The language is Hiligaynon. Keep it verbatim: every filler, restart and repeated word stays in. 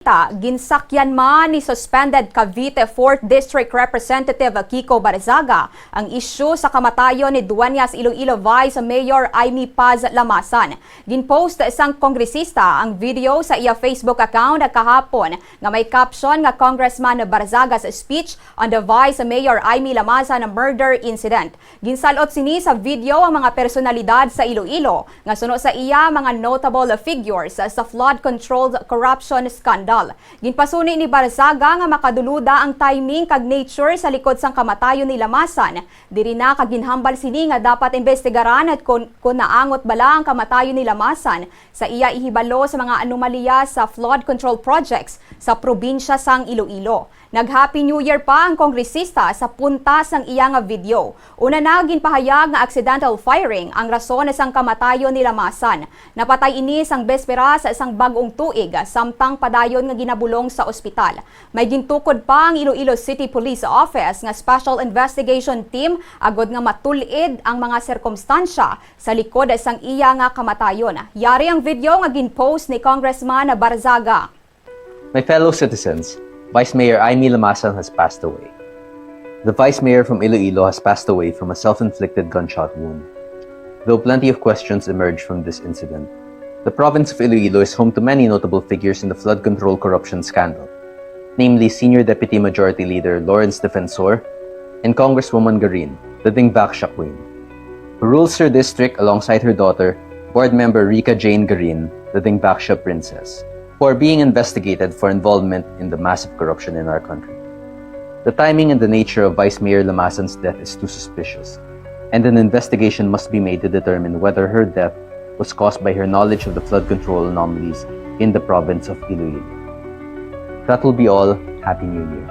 Ginsakyan man ni suspended Cavite fourth District Representative Kiko Barzaga ang isyu sa kamatayon ni Dueñas Iloilo Vice Mayor Imee Paz Lamasan. Ginpost sang kongresista ang video sa iya Facebook account kahapon nga may caption nga Congressman Barzaga's speech on the Vice Mayor Imee Lamasan murder incident. Ginsalot sini sa video ang mga personalidad sa Iloilo nga suno sa iya mga notable figures sa flood control corruption scandal. Ginpasuni ni Barzaga nga makaduluda ang timing kag nature sa likod sang kamatayon ni Lamasan. Diri na ka ginhambal sini nga dapat imbestigaran at kon, kon naangot bala ang kamatayon ni Lamasan sa iya ihibalo sa mga anomalya sa flood control projects sa probinsya sang Iloilo. Nag-Happy New Year pa ang kongresista sa punta sang iya nga video. Una na, ginpahayag nga accidental firing ang rason sang kamatayon ni Lamasan. Napatay ini sang besperas sang bag-ong tuig, samtang padayon nga ginabulong sa ospital. May gintukod pa ang Iloilo City Police Office nga Special Investigation Team agod nga matul-id ang mga sirkumstansya sa likod sang iya nga kamatayon. Yari ang video nga ginpost ni Congressman Barzaga. My fellow citizens, Vice Mayor Imee Lamasan has passed away. The Vice Mayor from Iloilo has passed away from a self-inflicted gunshot wound. Though plenty of questions emerge from this incident, the province of Iloilo is home to many notable figures in the flood control corruption scandal, namely Senior Deputy Majority Leader Lawrence Defensor and Congresswoman Garin, the Dingbaksha Queen, who rules her district alongside her daughter, Board Member Rica Jane Garin, the Dingbaksha Princess, who are being investigated for involvement in the massive corruption in our country. The timing and the nature of Vice Mayor Lamasan's death is too suspicious, and an investigation must be made to determine whether her death was caused by her knowledge of the flood control anomalies in the province of Iloilo. That will be all. Happy New Year.